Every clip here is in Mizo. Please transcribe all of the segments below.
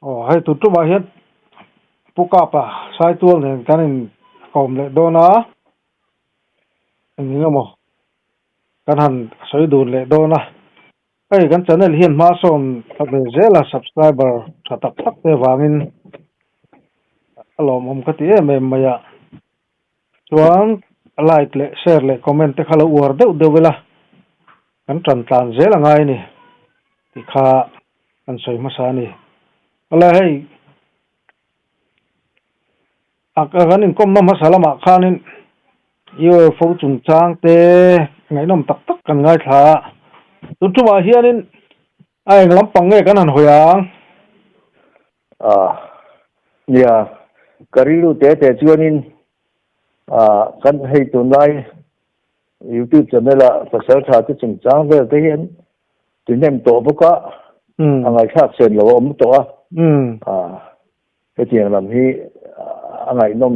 Aw hei tun tumah hian Pu Kapa Saitual nen kan in kawm leh dawn a, eng eng emaw kan han sawi dun leh dawn a. Hei kan channel hian hma sawn ta ve zel a subscriber tha tak tak te vangin a lawmawm ka ti em em mai a. Chuan like leh share leh comment te kha lo uar deuh deuh ila kan tan tlan zel a ngai a ni tih kha kan sawi hmasa a ni. Awle hei a kan inkawmna hmasa lamah khanin UFO chungchang te ngaihnawm tak tak kan ngaithla a, tun tumah hianin a eng lampang nge kan han hawi ang? Ah, nia, ka rilru te te chuanin ah kan hei tunlai YouTube channel ah pasal tha te chungchang vel te hian tihnem tawh bawk a, a ngaihthlak sen lo a awm tawh a, ah hetiang lam hi a ngaihnawm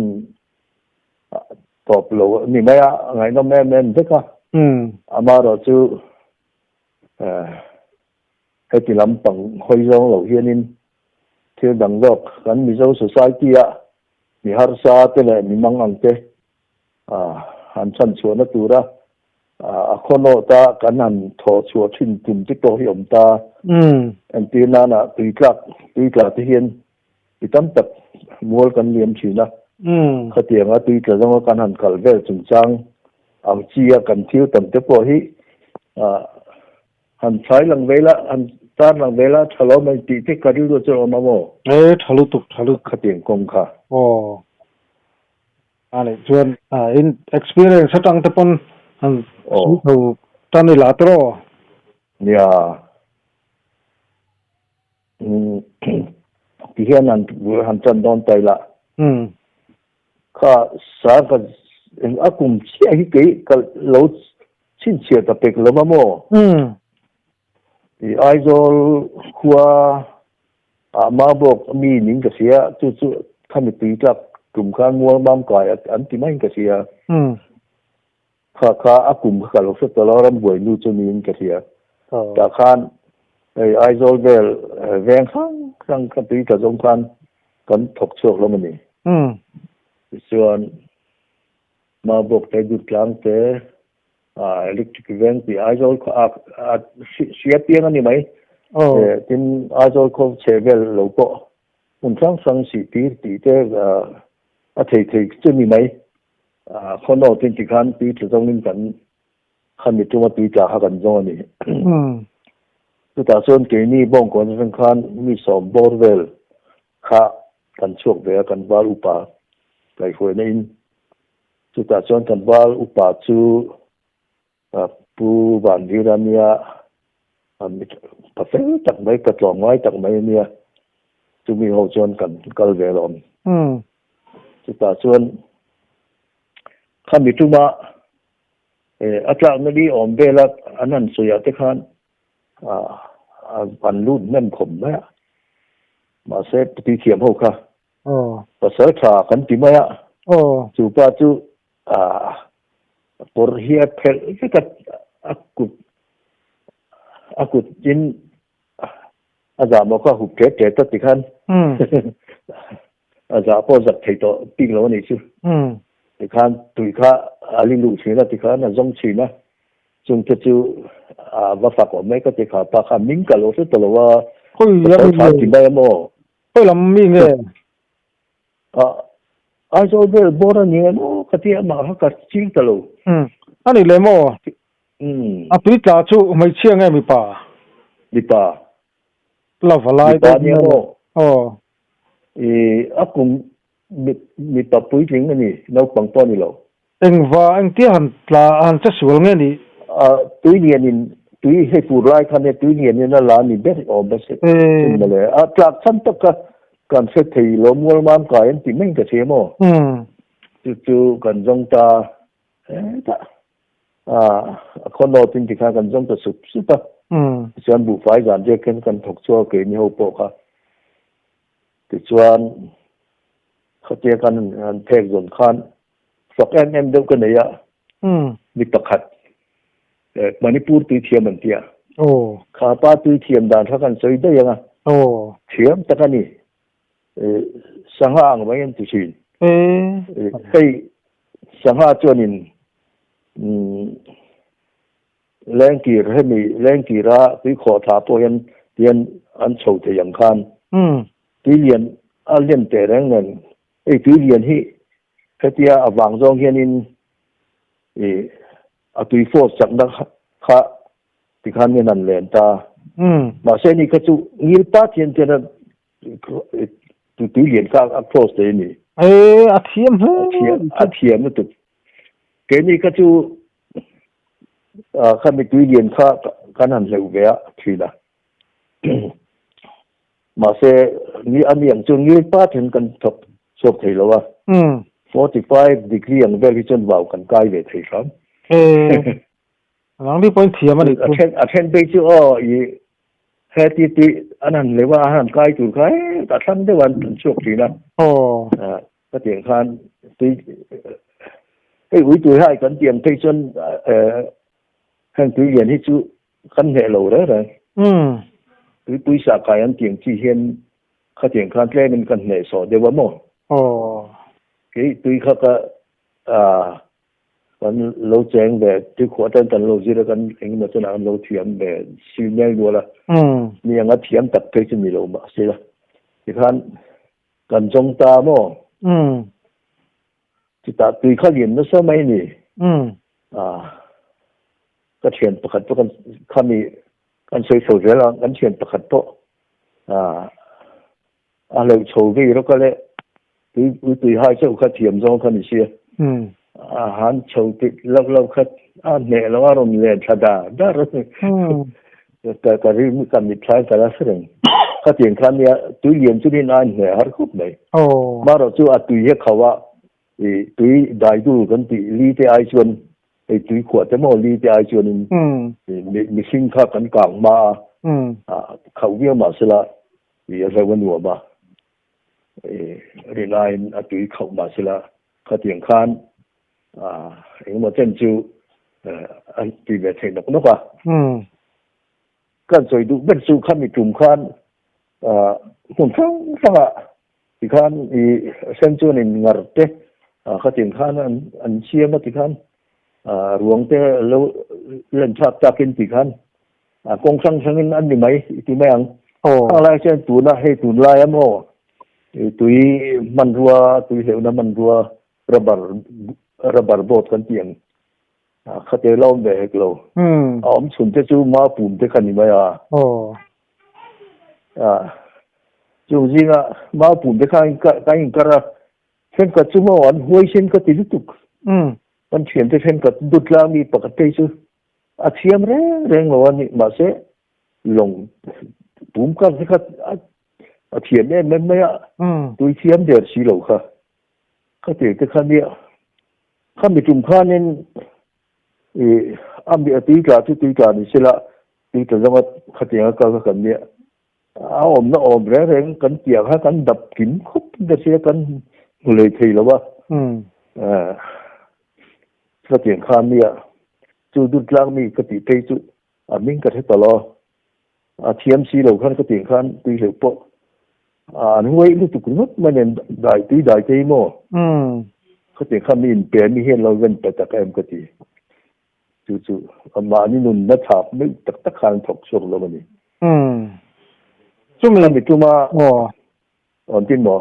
tawp lo a ni mai a, a ngaihnawm em em vek a, amaherawhchu eh. Heti lampang hawi zawng lo hianin thil dang zawk kan Mizo Society-a mi harsa te leh mi mangang te han chhan chhuahna tura a khawnawta kan han thawh chhuah thin tum te pawh hi awm ta. Entir nana tuitlak tuitla te hian mi tam tak mual kan liam thin a. Khatianga tuitla zawnga kan han kal vel chungchang ang chi a kan thil tam te pawh hi Han thlai lang ve la, han tar lang ve la, tha lo mai tih te ka rilru chu a awm a maw? E, tha lutuk, tha lutuk. Khatiang kawng kha. Aw. A nih chuan in experience atang te pawn han sawi tho tan ila tiraw? Nia. Ti hian han han tan dawn ta ila. Kha sa ka eng a kum chiah hi kei ka lo chhinchhiah ta pek lo va maw? I Aizawl khua ah Mabawk mi ning ka hria, chu chu khami tui tlak tum khan Mualmam kai an ti maiin ka hria. Kha kha a kum kha ka lo hre tawh lo, rambuai nu chu niin ka hria. Tah khan hei Aizawl vel veng hrang hrang kha tui tla zawng khan kan thawk chhuak hlawm a ni. Tichuan Mabawk te, Dutlang te, Electric veng tih Aizawl khaw a hria piang a ni mai. Tin Aizawl khaw chhe vel lo pawh hmun hrang hrang sihtir tih te a thei thei chu ni mai. Khaw tin ti khan tui tla zawngin kan khami tuma tui tla kha kan zawng a ni. Chutah chuan keini Bawngkawn atang khan mi sawm bawr vel kha kan chhuak ve a, kan val upa kaihhruaina in. Chutah chuan kan val upa chu Pu Vanvira nia pa fel tak mai, pa tlawmngai tak mai a nia, chumi ho chuan kan kal ve alawm. Chutah chuan khami tuma a tlakna li awm vela an han sawiah te khan an lut hnem khawp mai a, mahse tui thiam ho kha pasal tha kan ti mai a, chu pa chu A kawr hi a phelh vek a, a kut a kut in a zah maw kha hup ṭet ṭet a ti khan a zah pawh zak thei tawh bik lo a nih chu. Tikhan tui kha a li luh ṭhin a tikhan a zawng ṭhin a, chungte chu a va fak awm mai ka ti kha pa kha ming ka lo hre ta lo a, pasal tha ti mai a maw? Khawi lam mi nge? A Aizawl vel bawr a ni emaw ka ti a, mah kha ka ching ta lo. Umm a ni leh maw? Umm. A tui tla chu hmeichhia nge mipa? Mipa. La va lai Mipa nia maw? Aw. I a kum mipa puitling a ni, naupang pawh a ni lo. Engva engtia han tla han che sual nge ni? A tui lianin tui hei fur lai khan e tui lianin a la ni ber awm a sin mawle. A tlak chhan tak kha kan hre thei lo mual mam kai an ti mai ka hria maw? Chu chu kan zawng ta hetah a khaw nawt in tikhan kan zawng ta sup sup a. Tichuan buhfai zan riak khan kan thawk chhuak a keini ho pawh kha. Tichuan khatia kan han phek zawn khan fak em em deuh ka nei a, mi pakhat Manipur tui thiam an ti a, kha pa tui thiam dan kha kan sawi daih ang a, thiam tak a ni. Sangha ang mai an ti thin. Hei sangha chuanin lengkir hemi lengkira tuikhawh thla pawh hian tihian an chho thei ang khan tuilian a lian teh reng nen hei tuilian hi hetia a vang zawng hianin a tui force chakna kha tikhan hian an len ta. Mahse ni kha chu ngil pat hian tian a tui lian kha a cross thei a ni. E a thiam hle. A thiam lutuk. Keini kha chu khami tui lian kha kan han hleuh ve a thin a. Mahse ni a ni ang chu ngil pat hian kan thawk chhuak thei lo a. 45 degree ang vel hi chuan vau kan kai ve thei hram. E Nangni pawhin thiam a nih chu. A then phei chu aw i heti tih an han leu a, an han kai tur kha he a thlang deuh an chhuak thin a. Aw. Ka tiang khan tui hei ui tui hai kan tiang phei chuan heng tui lian hi chu kan hneh lo reng reng. Tuipui sah kai an tiang chi hian khatiang khan tlemin kan hneh sawh deuh a maw. Aw. Kei tui kha ka Kan lo cheng ve, tuikhuah atan kan lo zir a, kan engemaw chunah kan lo thiam ve sil nel nual a, mi anga thiam tak phei chu ni lo mah se la, tikhan kan zawng ta maw? Chutah tui kha lian nasa mai a ni. Ka thian pakhat pawh kan khami kan sawi chho zel a, kan thian pakhat pawh A hleuh chho vei rawk a le, tui ui tui hai chauh kha thiam zawng kha ni sia. A han chho tit loh loh kha a hneh lo a rawn len thla dar dar a ni. Ka ka rim ka mitthla in ka la hre reng. Khatiang kha nia tui lian chu rin a inhneh har khawp mai. Marawh chu a tui hi a khauh a, i tui dai dul kan tih li te ai chuan hei tui khuah te maw li te ai chuanin mihring kha kan kang hma a, khauh viau mahsela I a hlauh a nuam a, i rinaiin a tui khauh mah sela khatiang khan engemaw chen chu a ti ve thei nawk nawk a. Kan sawi duh ber chu khami tum khan hmun hrang hrangah tikhan i sen chuanin ngar te khatiang khan an siam a tikhan ruang te lo len thlak takin tikhan A kawng hrang hrangin an ni mai i ti mai ang. Khang lai chuan tuna hei tunlai a maw tui hmanrua tui hleuhna hmanrua rubber rubber boat kan tih ang khate la awm ve hek lo. A awm chhun te chu mau pum te kha ni mai a. Chung zinga mau pum te kha kan inkar a thenkhat chu maw an huaisen ka ti lutuk. Kan thiante thenkhat dutlang mi pakhat phei chu A thiam reng reng lo a ni, mahse lawng pum kar te kha a thiam em em mai a, tui thiam der si lo kha, kha tir te kha nia, khami tum khanin i a mi a tui tla chu tui tla ni sela, tui tla zawnga khatianga kal kha kan nia, a awmna awm reng reng kan piah kha kan dap kim khawp ta sia kan hmu lei thei lo a, khatiang kha nia. Chu dutlang mi ka tih phei chu a hming ka hre ta lo. A thiam si lo khan ka tih khan tui hleuh pawh an huai lutuk ringawt mai nen dai tui dai thei maw? Ka tih khan mi inpe mi hian lo ven pe tak em ka ti. Chu chu mahni nunna thlap meuh tak tak khan an thawk chhuak lo a ni. Chumi Khami tuma awn tin maw?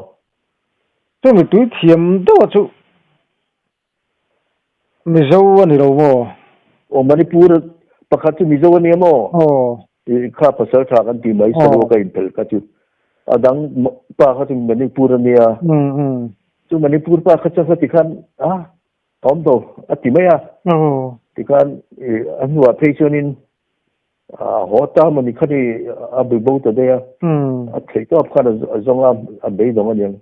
Chumi tui thiam deuh a chu Mizo a ni lo maw? Aw Manipur pakhat chu Mizo a nia maw? Aw. I kha pasal tha kan ti mai saruak a inphelh kha chu. A dang pa kha chu Manipur a nia. Chu Manipur pa kha chu kha tikhan a awm lo a ti mai a. Aw. Tikhan a hnuah phei chuanin a haw ta mawni kha ni a bui bo ta daih a. A theih tawp khan a zawng a, a beidawng a niang.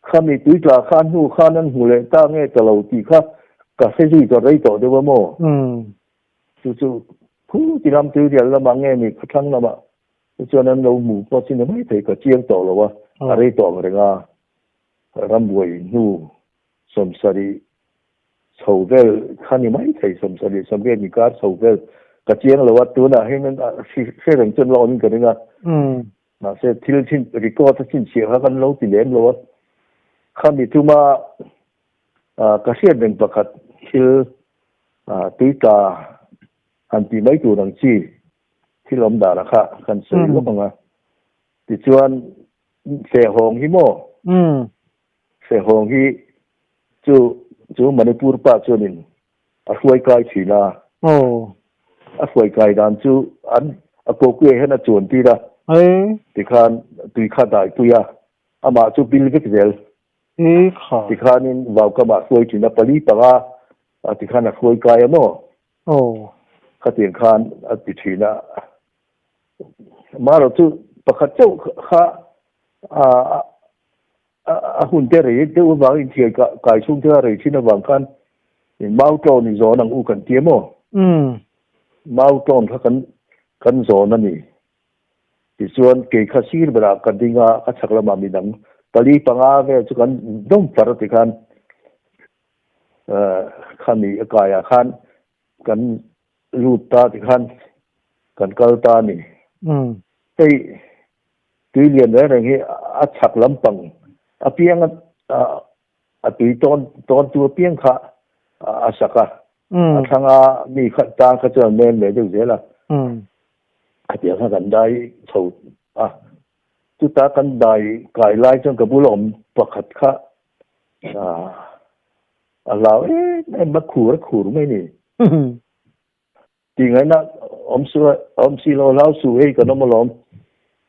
Khami tui tla kha hnu khan an hmu leh ta nge ta lo tih kha ka hre zui ta rei tawh deuh a maw? Chu chu khu ti lam tui rial lamah nge ni khawthlang lamah te chuan an lo hmu pawh chin mai thei ka chiang tawh lo a, a rei tawh ang reng a, rambuai hnu 70 chho vel kha ni mai thei 70 80 inkar chho vel ka chiang lo a, tunah hian hre reng chuan la awmin ka ring a. Mahse thil chin record a chhinchhiah kha kan lo ti lem lo a. Khami tuma ka hriat reng pakhat thil tui tla han tih mai tur ang chi thil awm dan a kha kan sawi lawk ang a. Tichuan Sehawng hi maw? Sehawng hi chu chu Manipur pa chuanin a hruai kai thin a. A hruai kai dan chu an a kokuiah hian a chuan tir a. Tikhan tui kha dai pui a, amah chu pil vek zel. Tikhanin vaukamah hruai thin a, pali panga tikhan a hruai kai a maw? Khatiang khan a ti thin a. Marawh chu pakhat chauh kha a hun te rei deuh avangin inthiar kai chhung te a rei thin avang khan mau tlawn i zawn ang u kan ti a maw? Mau tlawn kha kan kan zawn a ni. Tichuan kei kha sir berah ka ding a, ka chhak lamah midang pali panga vel chu kan dawm far a ti khan khami a kaiah khan kan lut ta tikhan kan kal ta a ni. Hei tui lian reng reng hi a chhak lampang apiang a tui tawn tawn tu apiang kha a sak a, a thlang a mi kha tan kha chuan mel leh deuh zel a, khatiang kha kan dai chho a, chuta kan dai kai lai chuan ka bula awm pakhat kha A hlau em em a khur a khur mai ni. Ti ngaihna awm su awm si lo hlau su hei kan awm alawm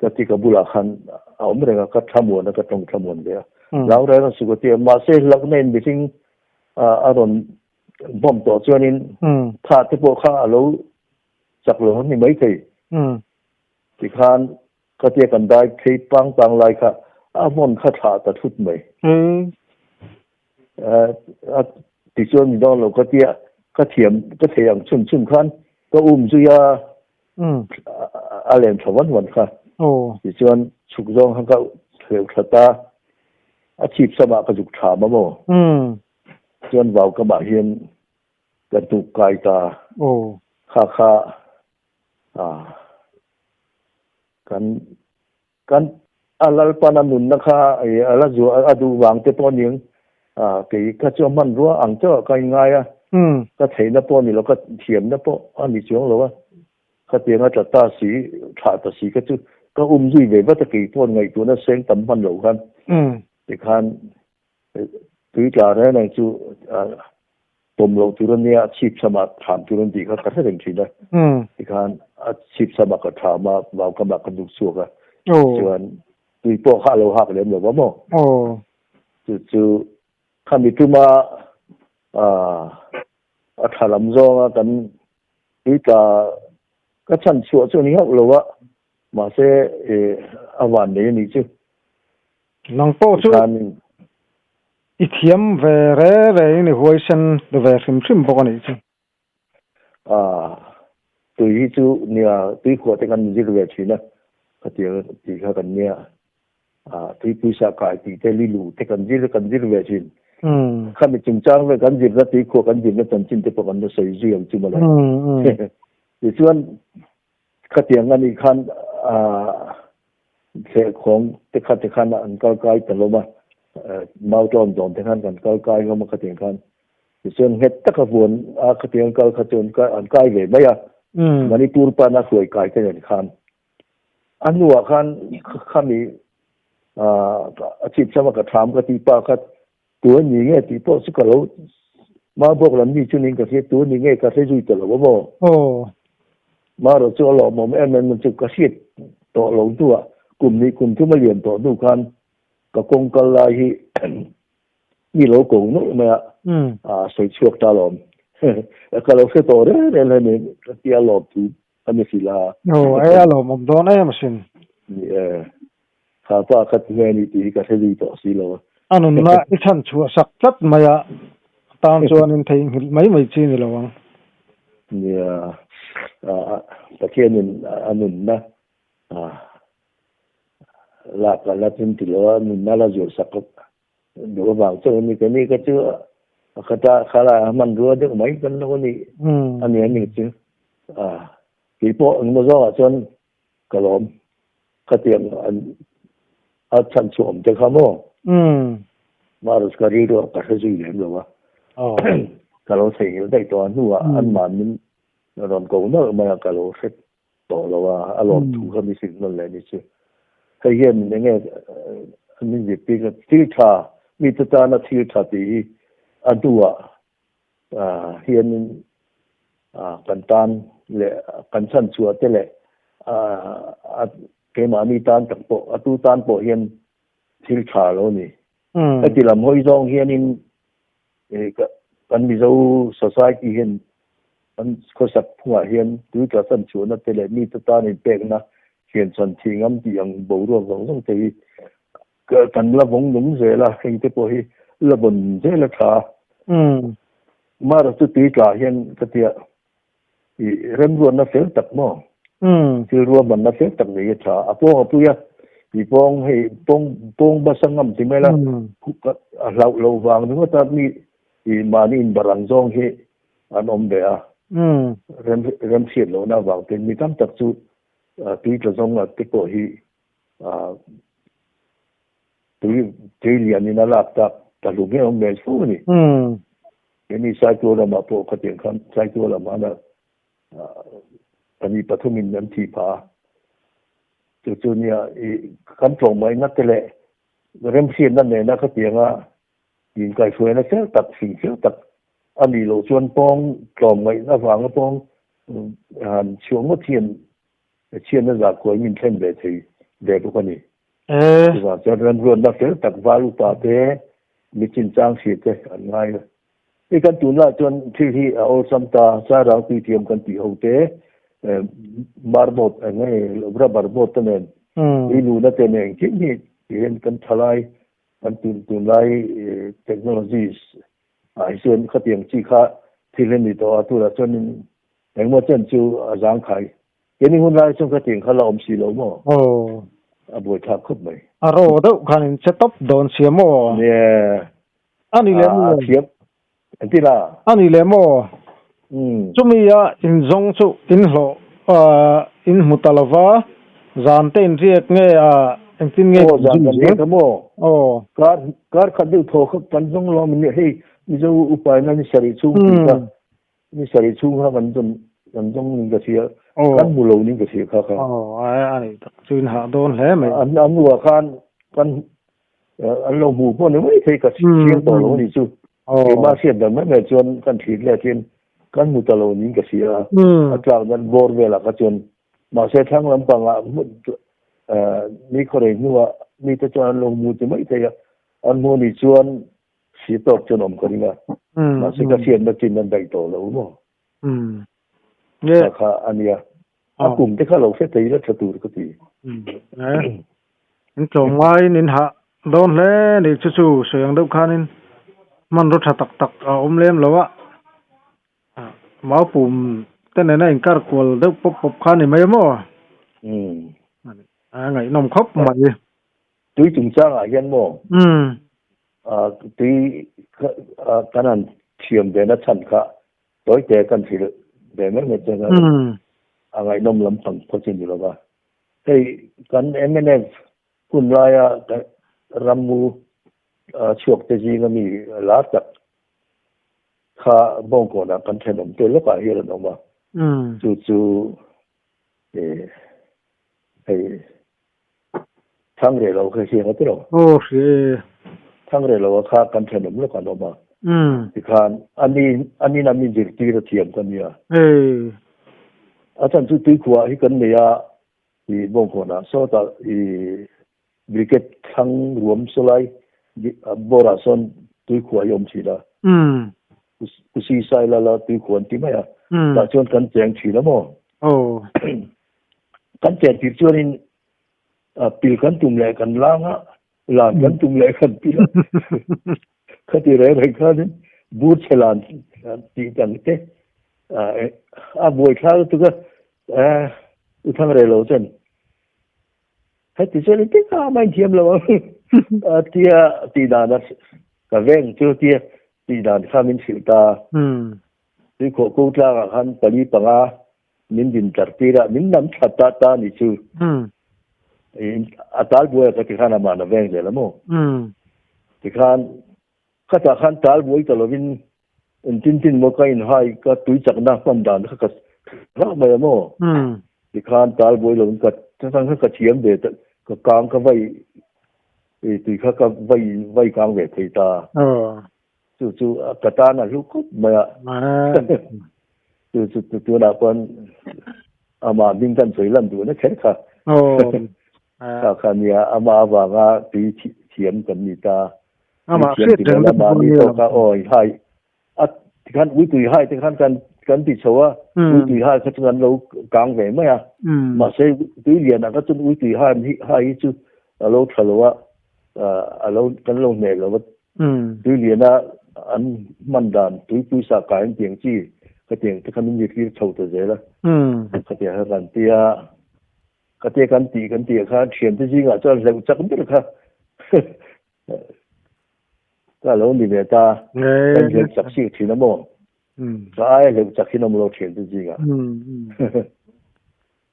ka ti ka bulah khan a awm reng a ka thlamuan a ka tawng thlamuan ve a. Hlau reng a su ka ti a mahse hlauhna in mihring a rawn bawm tawh chuanin tha te pawh kha a lo chak lo a ni maithei. Tikhan Ka tia kan dai phei pang pang lai kha a hmun kha thlah ta thut mai. A tichuan ni dawn lo ka tia ka thiam ka thei ang chhun chhun khan ka um zui a a len thla van van kha. Tichuan chhuk zawng khan ka hleuh thla ta a chhip samah ka zuk thlam a maw. Chuan vau kamah hian ka tuk kai ta kha kha Kan kan a Lalpana nunna kha a la zuah a duh vang te pawh aniang kei kha chu a hmanrua ang chauh ah ka inngai a, ka theihna pawh a ni lo, ka thiamna pawh a ni chuang lo a, khatiang a tla ta si, thlah ta si kha chu ka um zui ve vat a kei pawh ngaihtuahna seng tam hman loh khan tikhan tui tla reng reng chu Pawm loh tur a nia, chhip chhamah thlam tur an tih kha ka hre reng thin a. Tikhan a chhip chhamah ka thlam a, vaukamah ka duk chhuak a. Chuan tui pawh kha a lo hak lem lo va maw? Chu chu khami tuma a tha lam zawnga kan tui tla ka chhan chhuah chu a ni hauh lo a, mahse a van nei a nih chu. Nang pawh chu I thiam ve re re in i huaisen ve hrim hrim bawk a nih chu. Aaa, tui hi chu nia tui khuah te kan zir ve thin a, khatiang tih kha kan nia. Aaa, tui puisa kai tih te li luh te kan zir kan zir ve thin. Khami chungchang ve kan zirna tui khuah kan zirna chanchin te pawh kan la sawi zui ang chu mawle. Tichuan khatiang a nih khan aaa Thlehkhawng te kha te khan an kal kai ta hlawm a, mau tlawn dawn te khan kan kal kai hlawm a khatiang khan. Tichuan nghet taka vuan a khatiang an kal kha chu an kai ve mai a, Manipur pana hruai kai te nen khan. A hnuah khan khami a chhipchham a ka thlam ka tih pa kha tu a ni nge tih pawh chu ka lo Mau bawk lam mi chu ning ka hria tu a ni nge ka hre zui ta lo a maw? Marawh chu a lawmawm em em chu ka hriat tawh lo hnuah kum hnih kum thum a lian tawh hnu khan ka kawng kal lai hi mi lo ko nawlh mai a, a sawi chhuak ta alawm. Ka lo hre tawh reng reng hle ni ka tia lawm thu a ni hrilh a. Aw, ei a lawmawm dawn em asin. Ni e. Kha pa kha ti nge ni tih hi ka hre zui tawh si lo a. A nunna i chhan chhuah sak tlat mai a, a tan chuan in theihnghilh mai mai chi ni lo ang. Nia, Pathianin a nunna lak a la tum ti lo a, nunna la zuah sak duh avang chuan a ni. Ka ni kha chu a khata khala a hmanrua deuh mai kan lo a ni a ni a ni chu. Keipawh engemaw zawngah chuan ka lawm. Khatiang an a chhan chu awm te kha maw? Umm. Maros ka rilru ah ka hre zui lem lo a. Aw. Ka lo theihnghilh daih tawh a hnuah anmah min rawn ko nawlh mai a ka lo hre tawh lo a, a lawm thu kha mi hrilh nawn leh ni chu. Hei hian eng nge min zirtir a, thil tha, mite tana thil tha tih hi a hnuah hianin kan tan leh kan chhan chhuah te leh keimahni tan tak pawh, a tu tan pawh hian thil tha lo ni. Heti lam hawi zawng hianin kan Mizo society hian kan khawsak phungah hian tuitla chan chhuahna te leh mite tan inpekna thianchhan thih ngam tih ang boruak zawng zawng te hi kan la vawng nung zel a, heng te pawh hi la vawn zel a tha. Mara chu tuitla hian ka tia i remruatna fel tak maw? Thil ruahmanna fel tak nei a tha. A pawng a pui a, i pawng hei pawng pawng basa ngam ti mai la, a hlauh loh vang ringawt a mi i mahni inbar ang zawng hi an awm ve a. Rem remhriat lohna avang ten mi tam tak chu tui tla zawng a te pawh hi tui tui lianin a lak tak ta hlum hi a awm ve fo a ni. Keini Saitual lamah pawh khatiang khan Saitual lamah na pahnih pathumin an thih phah a. Chu chu nia i kan tlawmngaihna te leh remhriatna nena khatianga inkaihhruaina fel tak, fing fel tak a nih loh chuan pawng tlawmngaihna avanga pawng han chhuah ngawt hian chhiatna zahkhuai min thlen ve thei ve bawk a ni. Chuvang chuan remruatna fel tak val upa te, mi chinchang hria te an ngai a. Hei kan tunlai chuan thil hi a awlsam ta, Sairang tuithiam kan tih ho te, marbot eng nge rubber boat te nen, tui luhna te nen engkim hi tihian kan thalai kan tunlai technologies ah hi chuan khatiang chi kha thil a ni tawh a, tunah chuanin engmaw chen chu a zangkhai Keini hun lai chuan ka tiang kha la awm si lo maw? Aw. A buaithlak khawp mai. A ro deuh khan in che tawp dawn sia maw? Nia. A ni leh maw? A thiam. An ti la. A ni leh maw? Umm. Chumi a in zawng chu in hlawh in hmu ta lo va, zan te in riak nge a engtin nge Aw zan kan riak a maw? Aw. Kar kar khat deuh thaw kha kan zawng lo a min hei Mizo upa in a ni sarih chhung tih kha. Ni sarih chhung kha kan zawn kan zawng ning ka hria, kan hmu lo ning ka hria kha kha. Aw, ai a nih tak chu in hah dawn hle mai. An an hnuah khan kan an lo hmu pawh ni mai thei ka chiang tawh lo a nih chu. Keimah hriat dan mai mai chuan kan thlir let hian kan hmu ta lo ning ka hria a, a tlak dan bawr velah kha chuan mahse thlang lampangah ni khawrei hnuah mite chuan an lo hmu ti mai thei a, an hmu nih chuan Si tawk chuan awm ka ring a, mahse ka hriatna chin an daih tawh lo maw? Kha kha a nia. A kum te kha lo hre thei ila tha tur ka ti. In tlawm ngaiin in hah dawn hle ni chu chu sawi ang deuh khanin hmanraw tha tak tak a awm lem lo a, mau pum te nena inkar kual deuh pawp pawp kha a ni mai maw? A ngaihnawm khawp mai. Tui chungchangah hian maw? Tui kan han thiam ve na chhan kha tawite kan hrilh ve mai mai chuan a ngaihnawm lampang phawt chu ni lo va. Hei kan mnf hun laia rammu chhuak te zinga mi lar tak kha Bawngkawnah kan thenawm te lawkah hian an awm a. Chu chu hei Thang reh lo kha hriang a ti lo. Aw hria e. Thang reh lo a kha kan thenawm lawk an awm a. Tikhan ani anin a min zirtir a thiam ka nia. Ei. A chan chu tuikhuah hi kan nei a i Bawngkawnah sawtah i brigade thlang ruam sawlai bawrah sawn tuikhuah hi a awm thin a. Kusi sai la la tuikhuah an ti mai a. Tah chuan kan cheng thin a maw? Aw. Kan chen tir chuanin pil kan tum leh kan lang a, lan kan tum leh kan pil a. Khati reng reng khanin bur chhe lan tih dang te a buai thlak lutuk a, u thang reh lo chuan heti chuan engtin a mah inthiam lo ang tia tih dan a ka veng chu tia tih dan kha min hrilh ta. Tuikhawh ko tlangah khan pali panga min din tlar tir a, min nam thla ta ta ni chu. A tal buai ka ti khan ama na veng zel mo. Ti khan ka ta khan tal buai ta lovin in tin tin mo ka in hai ka tui chak na hman dan kha ka ra mai mo. Ti khan tal buai lovin ka tang kha ka thiam ve ta ka kang ka vai e tui kha ka vai vai kang ve thei ta. Chu chu ka ta na lu khop mai a. Chu chu tu na pon ama ding kan soi lan du na kher kha. Kha kha nia ama awanga tui thiam kan ni ta. Ama hriat reng na ma ni to ka oi hai a ti khan ui tui hai ti khan kan kan ti chowa ui tui hai kha chu an lo kang ve mai a. Ma se tui lian a ka chun ui tui hai hi hai chu a lo thalowa a lo kan lo ne lo tui lian a an man dan tui pui sa ka in tiang chi ka tiang te khan ni tir chho ta zela. Ka tia kan tia ka tia kan ti kha thian te jinga chuan leu chak ber kha ka lo ni ve ta kan leu chak si thin mo ka ai leu chak hin om lo thian te jinga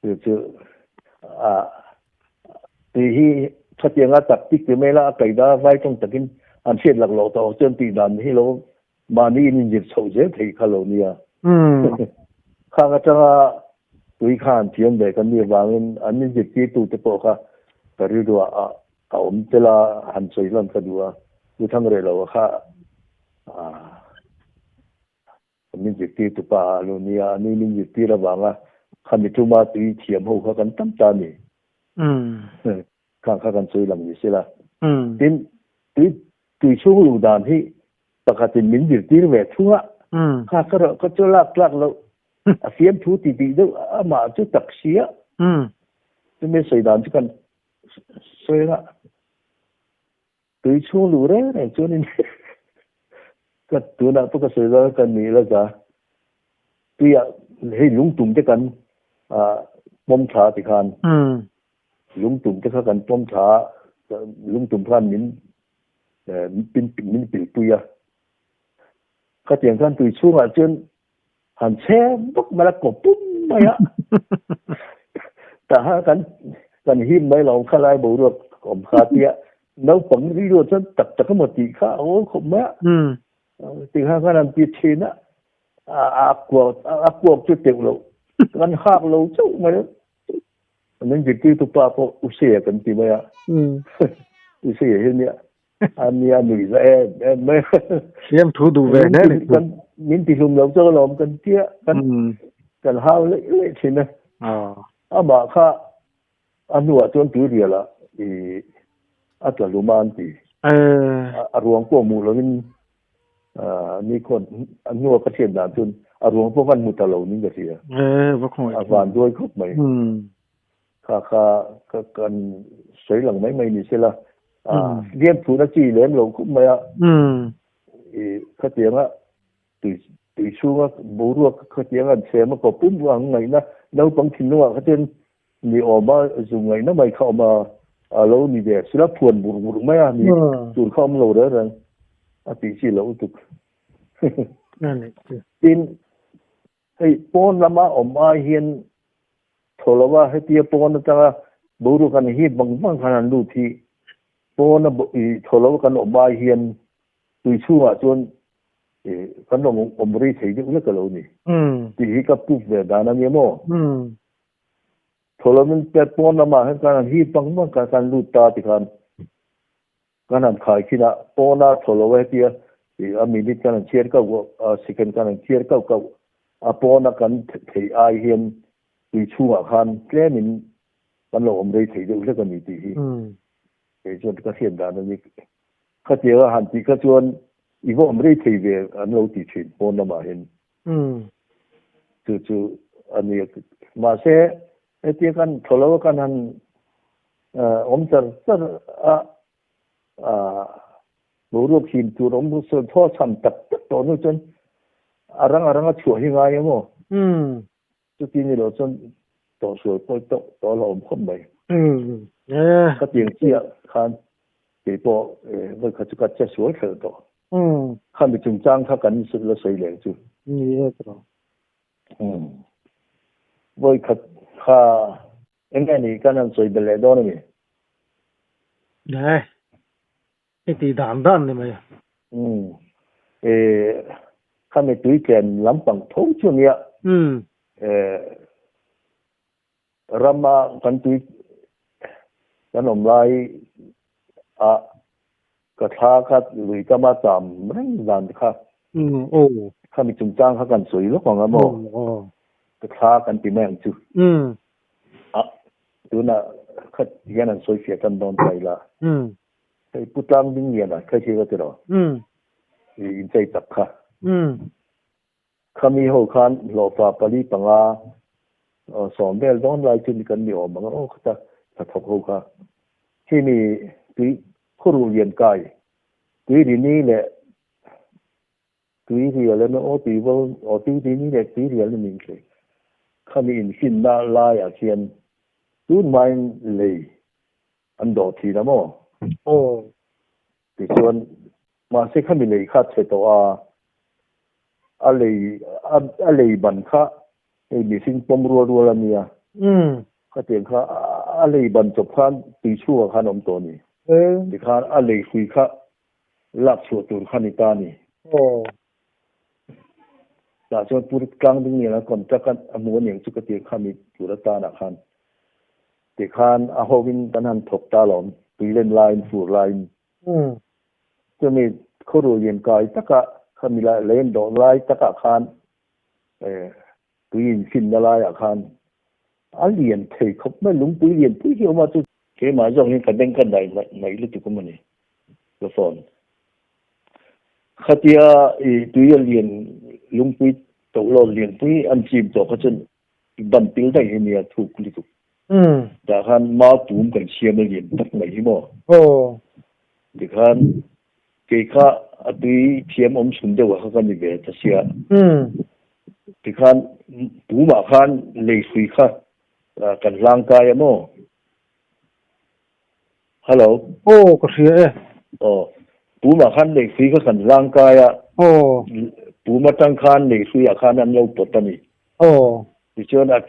chu chu a ti hi khatianga tak tik te mela kai da vai tong takin an thiat lak lo to chen ti dan hi lo ma ni in jit chho je thei kha lo nia. Kha ka tanga tui khan thiam ve kan ni wangin an ni jit ti tu te po kha ka ri do a a om tela han choi lan ka duwa tu thang re lo kha a min jit ti tu pa lo nia ni min jit ti ra wanga kha mi tu ma tui thiam ho kha kan tam ta ni. Kha kha kan choi lam ni sela. Tin tui tui chu lu dan hi pakatin min jit ti ve thunga kha ka ka chu lak lak lo a fiam thu ti ti do ama chu tak sia. Chu me sei dan chu kan sei la tui chu lu re re chu ni ka tu na pu ka sei la kan ni la za tui a hei lung tum te kan a pom tha ti khan. Lung tum te kha kan pom tha lung tum khan min pin min pil puya ka tiang khan tui chu nga chen han che bok ma la ko pum mai a ta ha kan kan him mai lo kha lai bo ruak om kha tia nau pang ri ro chen tak tak mo ti kha o khom ma ti kha kan an pi thin a a kwa a kwa chu teu lo kan hak lo chu mai nên việc tu pa po u se kan ti mai a. U se he ni an ni an ni za em mai siam thu du ve ne kan min ti lum lo cho lom kan tia kan kan hau le le thin na. A ma kha anu a chuan tu ria la i a tla luman ti a ruang ko mu lo min ni kon anu ka thian dan chun a ruang po kan mu ta lo ning ka sia. Va khoi a van doi khop mai. Kha kha ka kan sei lang mai mai ni sela a lian thu na chi lem lo khop mai a. I kha tiang a tui tui chunga bo ruak kha tiang an che ma ko pum wang ngai na nau pang thin nuwa kha ten ni oma zu ngai na mai kha oma a lo ni ve sila phuan bur bur mai a ni tur khom lo re rang a ti chi lo tuk. Tin hei pon lama om a hian tholowa he tia pon ta bo ru kan hi bang bang khan an lu thi pon a i tholowa kan om a hian tui chunga chuan kan lo om ri thei deuh lek lo ni. Ti hi ka pu ve dan ani mo. Tholomin pe pon lama he kan hi bang bang ka kan lu ta ti khan kan an khai khina pona tholowa tia i a minute kan chiar ka a second kan chiar ka ka a pona kan thei ai hian tui chunga khan tlemin kan lo om rei thei deuh lek ani ti hi. Ke chuan ka thian dan ani kha tia han ti kha chuan i vo om rei thei ve an lo ti thin pon lama hin. Chu chu ani ma se etia kan tholowa kan han om char char a a bo ruak hin tur om so tho cham tak tak to nu chon arang arang a chhuah hi ngai mo. Chu ti ni lo chon to sual poi to to lo om khom mai. Ka tiang chi a khan te po voi kha chu ka che sual thel to. Khan mi chung chang kha kan su la sei leng chu. Ni e tro. Voi kha kha enga ni kan an soi bele do ni. Ne i tih dan dan ni mai. Umm e khami tui tlen lampang tho chu ania. Umm. E rama kan tui kan awm lai a ka thla kha lui kama cham reng dan te kha. Umm aw. Khami chungchang kha kan sawi lawk ang a maw? Aw. Ka thla kan ti mai ang chu. Umm. A tunah khat hian an sawi fiah tan dawn ta ila. Umm. Hei Pu Tlangdingliana kha hi ka ti lo. Umm. I inchei tak kha. Umm. Khami ho khan hlawhfa pali panga sawm vel dawn lai chu kan ni awm ang a aw khata hnathawk ho kha. Khi mi tui khuruh lian kai tui rini leh tui rial emaw aw tui vo aw tui rini leh tui rial ni min thei. Khami infinna laiah khian tunhmain lei an dawh thin a maw? Aw. Tichuan, mahse khami lei kha chhe tawh a, a lei a lei ban kha hei mihring pawm rual rual a nia. Umm. Khatiang kha a lei ban chawp khan tui chhungah khan a awm tawh a ni. Tikhan a lei hrui kha lak chhuah tur kha ni ta a ni. Aw. Tah chuan Pu Tlangding lian a contract a hmu a niang chu ka ti khami tur atanah khan. Tikhan a hovin kan han thawk ta alawm, tui len laiin, fur laiin. Chumi khawru lian kai taka khami lai lei an dawh lai takah khan tui infinna laiah khan a lian thei khawp mai, lungpui lian pui hi a awm a chu. Keimah zawk hian ka beng ka daih mai lutuk a mawni ka phone. Khatia i tui a lian lungpui tohlawt lianpui an chim tawh kha chuan ban pil daih hi nia thuk lutuk. Tah khan mau pum kan siam a lian tak mai hi maw? Tikhan kei kha a tui thiam awm chhun deuh ah kha ka ni ve ta sia. Tikhan pumah khan lei hrui kha kan hlang kai a maw? Hello. Aw ka hria e. Aw. Pumah khan lei hrui kha kan hlang kai a. Aw. Pum atang khan lei hruiah khan an lo pawt a ni. Aw. Tichuan a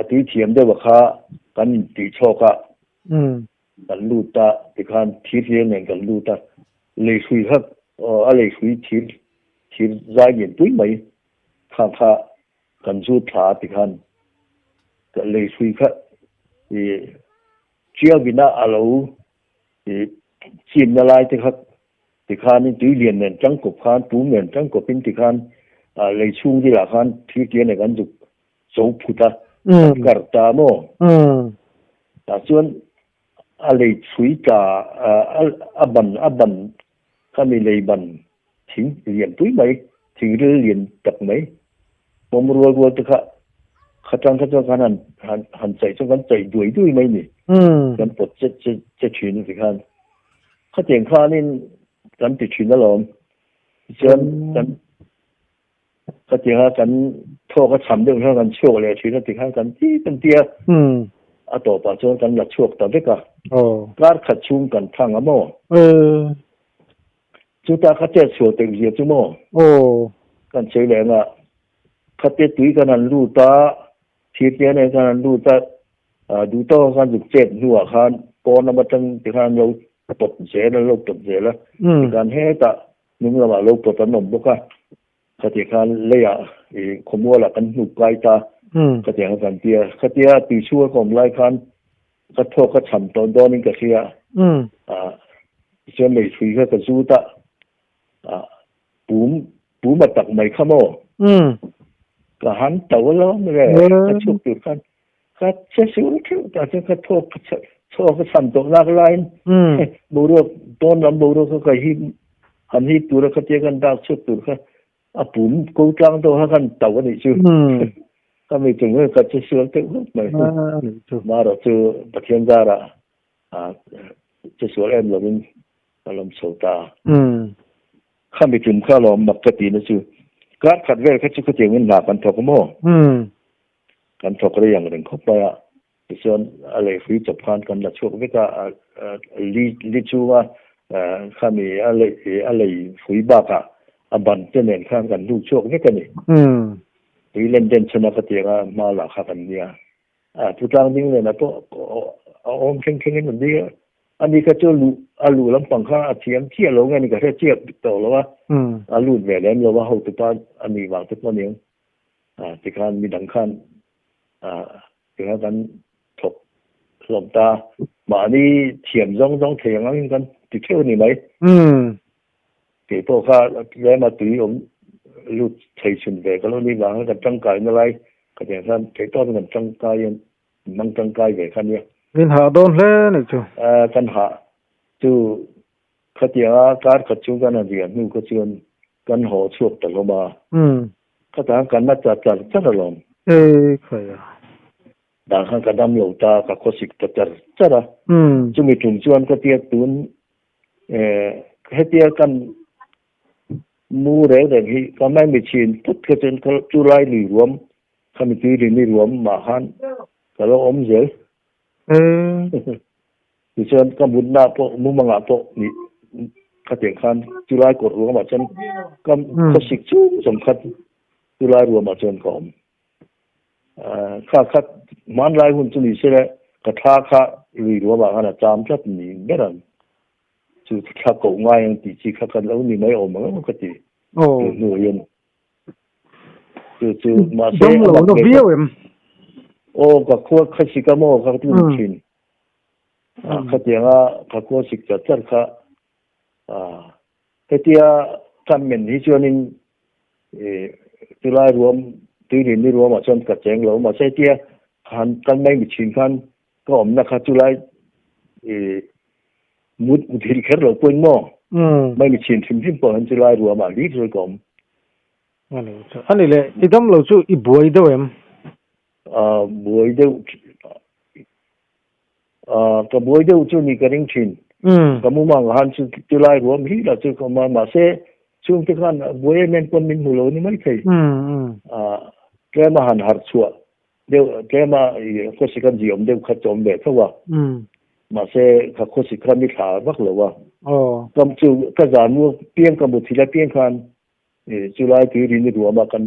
a tui thiam deuh a kha kan intih chhawk a. Umm. Kan lut a tikhan thir hlir nen kan lut a. Lei hrui kha a lei hrui thir thir zai lian pui mai kha kha kan zut thla a tikhan ka lei hrui kha i chiavina a lo i chimna lai te kha tikhanin tui lian nen tangkawp khan pum nen tangkawpin tikhan lei chhung dilah khan thir tia nen kan zuk cho phut a kan kar ta maw? Tah chuan a lei chhui tla a ban a ban khami lei ban thing lian pui mai thing ril lian tak mai pawm rual rual te kha khatang kha chuan khan han han han chaih chuan kan chaih duai duai mai ni kan pawt che che che thin a ti khan khatiang khanin kan ti thin alawm tichuan kan Khatianga kan thawk a cham deuh hian kan chhuak leh thin a ti khan kan ti kan ti a. A tawpah chuan kan la chhuak ta vek a. Kar khat chhung kan thang a maw? Chuta kha chet chhuah tel zia chu maw? Kan sawi leh anga khate tui kan han lut a, thirte nen khan han lut a, duhtawk khan zuk chet hnuah khan pawn lam atang tikhan an lo pawt zel an lo pawt zel a. Tikhan hetah Hnung lamah lo pawt an awm bawk a, khatih khan leiah i khawmualah kan hnuk kai ta, khatiang a kan ti a. Khatia tui chhunga ka awm lai khan ka thawk ka cham tawh dawnin ka hria a, tichuan lei hrui kha ka zut a, pum pum a tak mai kha maw? Ka han to alawm le, ka chhuk tur khan ka che sur theuh ta chuan ka thawk ka chhuak ka cham tawh lak laiin boruak tawn lam boruak kha ka hip han hip tura khatia kan dak chhuak tur kha a pum ko tlang deuh kha kan to a nih chu ka mi chung hian ka che sual deuh hlawp mai marawh chu Pathian zarah che sual em lovin ka lawm chho ta kha mi tum kha lawm mak ka tihna chu kar khat vel kha chu khatiangin hna kan thawk a maw? Kan thawk rei ang reng khawp mai a, tichuan a lei hrui chawp khan kan la chhuak vek a, li li chunga khami a lei a lei hrui bakah a ban te nen khan kan lut chhuak vek a ni. Tui len den chhuna ka tiang a hma lah kha kan nia. A thu tlang ding nen a pawh a awm thleng thleng in an ni a. Ani kha chu luh a luh lampang kha a thiam chiah lo nge ni ka hre chiah tawh lo a, a lut ve lem lo a, hotupa a nih vang te pawh a niang. Tikhan midang khan tikhan kan thawk hlawm ta. Mahni thiam zawng zawng thei ang angin kan ti theuh a ni mai. Kei pawh kha tlema tui awm lut thei chhun ve ka lo nih vangin kan tangkaina lai ka tiang khan theihtawpin kan tangkai a Mang tangkai ve kha nia. Min hah dawn hle nih chu. Kan hah chu khatianga kar khat chung kan han riah hnu kha chuan kan haw chhuak ta hlawm a. Khatah kan la char char char alawm. E khai a. Dan khan ka dam lo ta, ka khawsik ta char char a. Chumi tum chuan ka tia tun hetia kan mu reng reng hi ka mai mi chhin phut kha chuan chu lai lui ruam Khami tui rin i ruam mah khan ka lo awm zel. Tichuan ka mutna pawh mumangah pawh ni khatiang khan chulai kawr ruamah chuan ka khawsik chung zawng khat chulai ruamah chuan ka awm. Kha khat hmanlai hun chu ni se le ka thla kha lui ruamah khan a cham tlat ni ber ang. Chu thla koh ngai ang tih chi kha kan lo ni mai awm ang emaw ka ti. Tun hnuah hian Chu chu mahse Dam lo na viau em? Aw ka khua kha sik a maw ka ti thin. A khatianga ka khua sik char char kha a hetia kan men hi chuanin e chulai ruam tuilin ni ruamah chuan ka cheng lo mahse hetia han kan mai mi thin khan ka awmna kha chulai e mut muthilh kher lo pawhin maw mai mi chhin hrim hrim pawh hian chulai ruamah hlir chu ka awm. Ani chu ani le i dam lo chu i buai deuh em? A buai deuh a ka buai deuh chu ni ka ring thin. Ka mumang han chu chulai ruam hi lah chu ka awm a mahse chhungte khan buai em em pawn min hmu lo ni maithei. A tlema han harh chhuah Deuh tlema i khawsik a ziawm deuh kha chawm ve tho a, mahse ka khawsik kha ni thla vak lo a. Kam chu ka zan mu piang ka muthilh apiang khan chulai tui rin i ruam a kan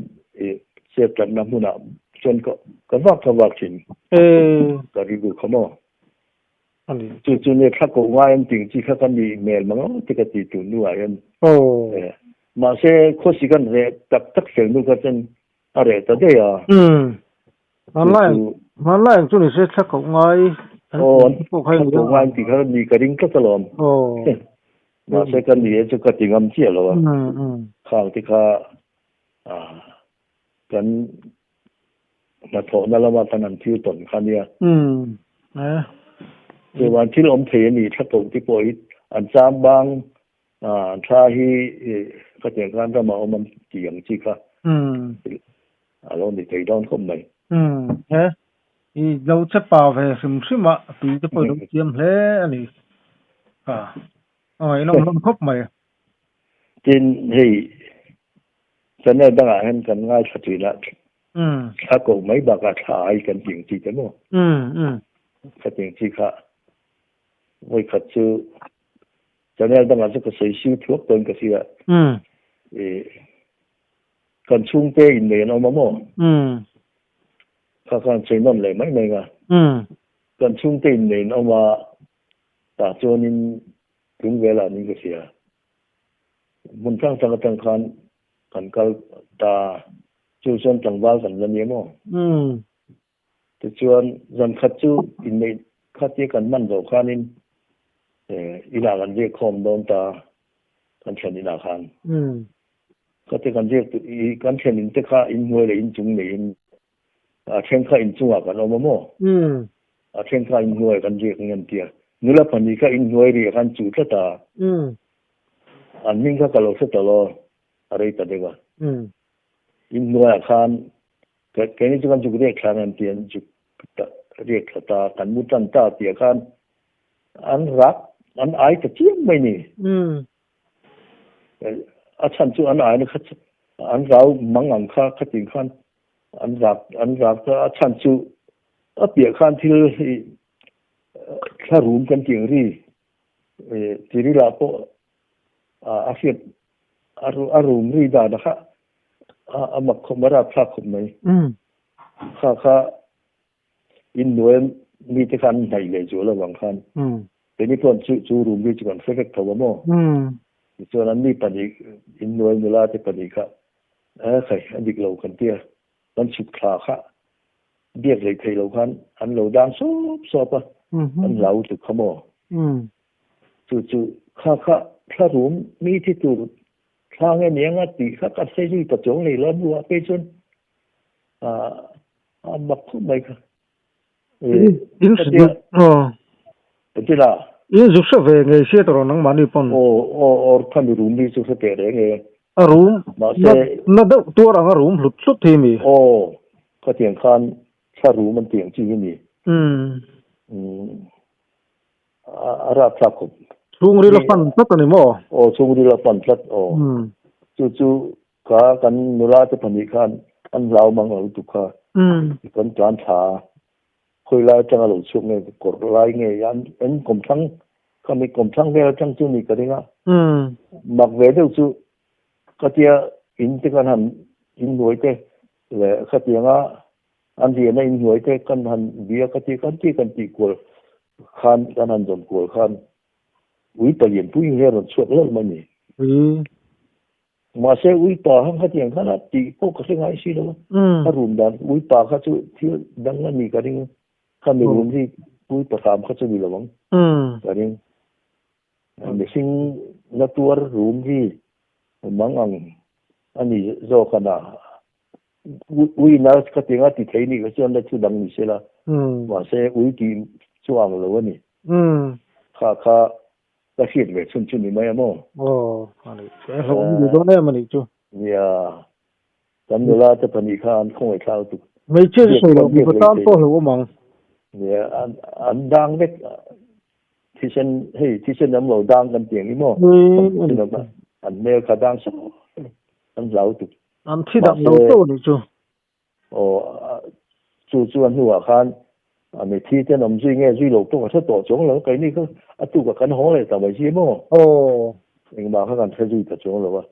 chet tlatna hmunah chuan ka vak ka vak thin. Ka rilru kha maw. Chu chu nia thla koh ngai an tih chi kha ka nih hmel mang ang te ka ti tun hnuah hian. Mahse khawsik an reh tak tak fel hnu kha chuan A reh ta daih a. Umm. Hmanlai hmanlai ang chu ni se thla koh ngai an tih pawh kha i ni a. Thla koh ngai an tih kha ni ka ring tlat alawm. Mahse ka ni e chu ka ti ngam chiah lo a. Khang te kha kan hnathawhna lama kan han thil tawn kha nia. Chuan thil awm thei a ni thla koh te pawh hi an cham bang Thla hi ka tiang khan ramah awm an ti ang chi kha a lo ni thei dawn khawp mai. He i lo che pa ve hrim hrim a, tui te pawh i lo thiam hle a ni. A ngaihnawm hlawm khawp mai. Tin, hei channel dangah hian kan ngaithla thin a, thla koh mai bakah thla ai kan ti ang chi te maw? Khatiang chi kha vawikhat chu Channel dangah chu ka sawi siu thuak tawn ka hria. I kan chhungte innei an awm a maw? Kha khan sawi nawn leh mai mai nga. Kan chhungte innei an awm a, tah chuanin tlung velah niin ka hria. Hmun hrang hrang atang khan kan kal ta, chu chuan tlangval kan la nia maw? Tichuan, zan khat chu inneih khatia kan hman zawh khanin inah kan riak khawm dawn ta, kan thlen inah khan. Khatia kan riak kan thlen in te kha inhnuai leh inchung neiin a then kha inchungah kan awm a maw? A then kha inhnuaiah kan riak nge an ti a. Nula pahnih kha inhnuai riah khan chuh tlat a. An hming kha ka lo hre ta lo, a rei ta deuh a. Inhnuaiah khan Keini chu kan zuk riak thla ngan ti an zuk riak thla ta, kan mu tan ta tih ah khan an rak, an ai ta chiam mai ni. A chhan chu an ai na kha an rau mang ang kha khatin khan an rak, an rak ta, a chhan chu a piah khan thil hi thla rum kan tih ang ri tirilah pawh a hriat a rum ri dan a kha a mak khawp mai, a rapthlak khawp mai. Kha kha innuai mite kha an hnaih leh zual avang khan. Keini pawh chu chu rum ri chu kan hre vek tho a maw? Tichuan an mi pahnih innuai nula te pahnih kha eh khai a dik lo kan tia kan chhuk thla kha biak leh theih loh khan an lo dang sawp sawp a, an hlau tuk kha maw? Chu chu kha kha thla rum mi thi tur thla nge niang a tih kha ka hre zui ta chuang leh lo a hnuah phei chuan a mak khawp mai kha. In hre aw. Engtin a? In zu hre ve ngei sia tawh nangmahni pawn. Aw aw aw khami rum hi chu hre teh reng e. A rum mahse na deuh tuar ang a rum hlut hlut hi mi. Aw khatiang khan thla rum an tiang chi hi ni. Umm. A rapthlak khawp. Chhungril a fan tlat a ni maw? Aw chhungril a fan tlat aw. Chu chu Kha kan nula te pahnih khan an hlau mang lo lutuk kha. Kan tlan thla a, khawi lai atanga lo chhuak nge kawr lai nge an an kawmthlang khami kawmthlang vel atang chu ni ka ring a. Mak ve deuh chu khatia in te kan han inhnuai te leh khatianga an riahna inhnuai te kan han bia khatia kan ti kan tih kual khan kan han zawn kual khan ui palian pui hi a rawn chhuak hlauh mai a ni. Mahse uipa kha khatiang khan a tih pawh ka hre ngai si lo a, a rum dan uipa kha chu thil dang a ni ka ring a, khami rum hi uipa hram kha chu ni lo ang ka ring. Mihring na tuar rum hi mang ang a ni zawk a na. Ui na khatiang a ti thei nih kha chuan la thu dang ni se la, mahse ui tih chu ang lo a ni. Kha kha Ka hriat ve chhun chu ni mai a maw? Aw, a nih chu. E hlauhawm duh dawn em a nih chu. Nia, kan nula te pahnih kha an khawngaih thlau tuk. Hmeichhia chu sawi loh, mipa tan pawh hlauhawm ang. Nia, an dang vek. Thisen, hei thisen an lo dang kan tih ang hi maw? An hmel kha dang sawk an hlau tuk. An thi dang lo chauh a nih chu. Aw, chu chu a hnuah khan a mithi ten awm zui nge zui lo pawh ka hre tawh chuang lo, keini kha a tukah kan haw leh ta mai si maw? Aw. Engmah kha kan hre zui ta chuang lo a,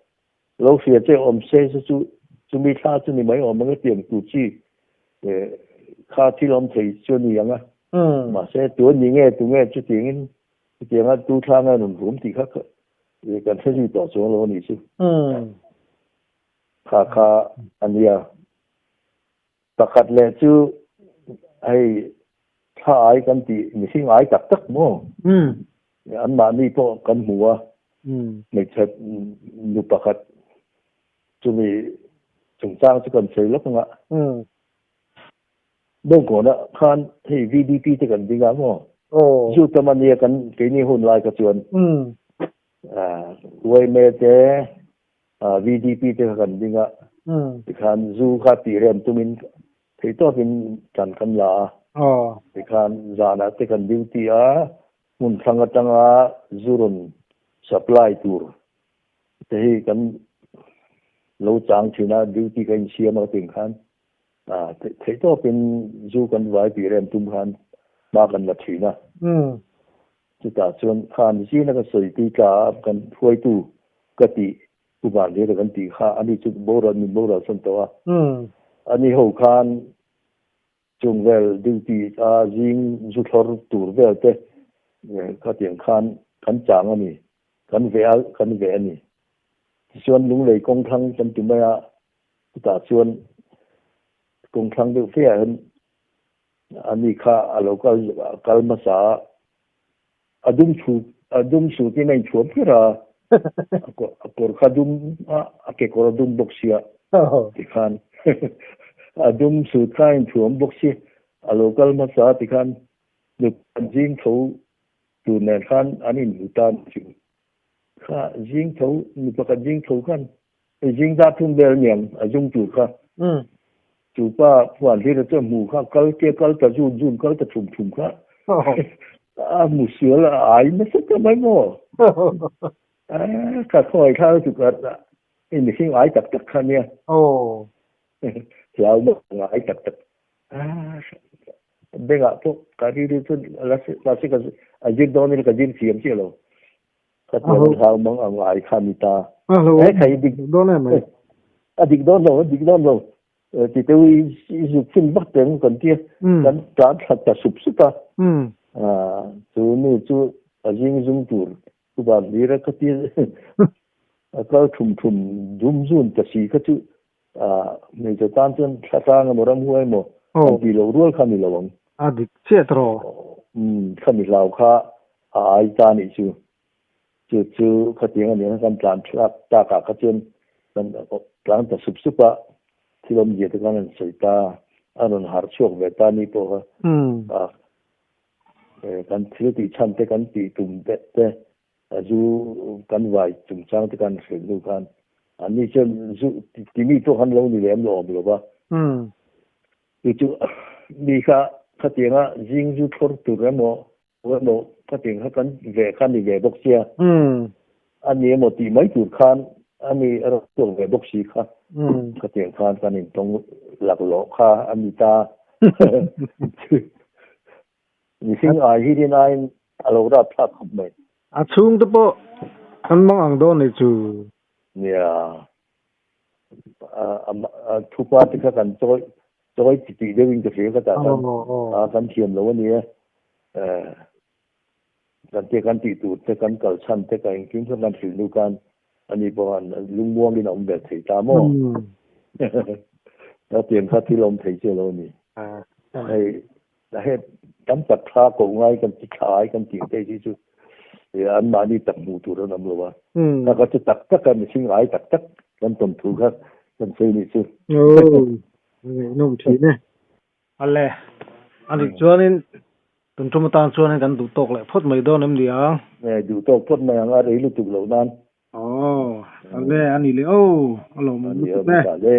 lo hria che awm se chu chu chumi thla chu ni mai awm ang e tiang tur chi kha thil awm thei chu a ni ang a, mahse tu a ni nge tu nge chutiangin chutianga tu thla nge rawn rum tih kha kan hre zui tawh chuang lo a nih chu. Kha kha a nia. Pakhat leh chu hei thla ai kan tih mihring ai tak tak maw? Anmahni pawh kan hmu a, hmeichhe nu pakhat chumi chungchang chu kan sawi lawk ang a. Bawngkawnah khan hei VDP te kan ding a maw? Zu tam a nia kan keini hun lai kha chuan Uaime te VDP te kha kan ding a, tikhan zu kha tih rem tumin theihtawpin tan kan la a, tikhan zanah te kan duty a, hmun thlang atanga zu rawn supply tur te hi kan lo chang thin a, duty ka insiam a ting khan theihtawpin zu kan vai tih rem tum khan hma kan la thin a. Chutah chuan khan zina ka sawi tui tla a kan hruaitu ka tih Pu Vanlira kan tih kha ani chu boral min boral sawn tawh a. Ani ho khan chung vel duty a zing zu thlawr tur vel te khatiang khan kan chang a ni, kan veh a kan veh a ni. Tichuan Lunglei kawngthlang kan ti mai a, chutah chuan kawngthlang deuh fe ah hian Ani kha a lo kal kal hmasa a, a dum chhu a dum sutin a inchhuam kher a, a kawr kha dum a, a kekawr a dum bawk sia tikhan a dum sut kha a inchhuam bawk si, a lo kal hmasa a tikhan nupa zing tho tur nen khan an inhmu ta a ni chu. Kha zing tho nu pakhat zing tho khan zing dar thum vel aniang a zung tur kha chu pa phuan hlir chuan hmu kha kal te kal ta zun zun kal ta thum thum kha a hmu sual a ai nasa ta mai maw ka khawi thla chu ka hei mihring ai tak tak kha nia hlau ngai tak tak bengah pawh ka rilru chu la se ka a zir dawn ila ka zir thiam chiah lo. Ka tiang hlau mang ang ai kha ni ta. A khai dik dawn em mai. A dik dawn lo, a dik dawn lo. Ti te i i zuk fin vak teng kan tia. Kan tlan thla ta sup sup a. Chu nu chu. A zing zum tur chu van hlir a ka ti a kal thum thum zum zun ta si kha chu hmeichhe tan chuan thla tlang emaw ramhuai emaw an tih loh rual kha a ni lo ang. A dik chiah tawh. Umm khami hlau kha a ai ta nih chu. Chu chu khatiang a nih kan tlan thlak takah kha chuan kan tlang ta sup sup a, thil awmzia te khan an sawi ta, a rawn harh chhuak ve ta ni pawh kha kan thil tih chhan te kan tih tum te te zu kan vai chungchang te kan hrilh hnu khan anni chuan zu timi pawh khan lo ni lem lo awm lo va. Chu chu mi kha khatianga zing zu thlawr tur emaw emaw khatiang kha kan ve kha ni ve bawk sia. A ni emaw tih mai tur khan a ni a rawn chhuak ve bawk si kha. Khatiang khan kan intawng laklawh kha a ni ta. Mihring ai hi rin aiin a lo rap thlak khawp mai. A chhungte pawh an mang ang dawn ni chu. Nia. A thupa te kha kan chawi chawi ti tih deuhin ka hria ka tah khan a kan thiam lo a nia. Kan te kan tih tur te kan kal chhan te ka engkim kha kan hrilh hnu khan ani pawh khan lungmuangin a awm ve thei ta maw? Ka tiang kha thil awm thei chiah lo a ni. Hei hei tam tak thla koh ngai kan ti thla ai kan tih te hi chu anmahni tak hmuh tur an awm lo a. Kha kha chu tak tak a mihring ai tak tak kan tawn thu kha kan sawi nih chu. Aw, a ngaihnawm thin e. Ale, a nih chuanin tun tum atan chuanin kan duh tawk leh phawt mai dawn em ni ang? E, duh tawk phawt mai ang, a rei lutuk loh nan. Aw, ale, a ni leh aw, a lawmawm lutuk e. A ni e, a ni ta le.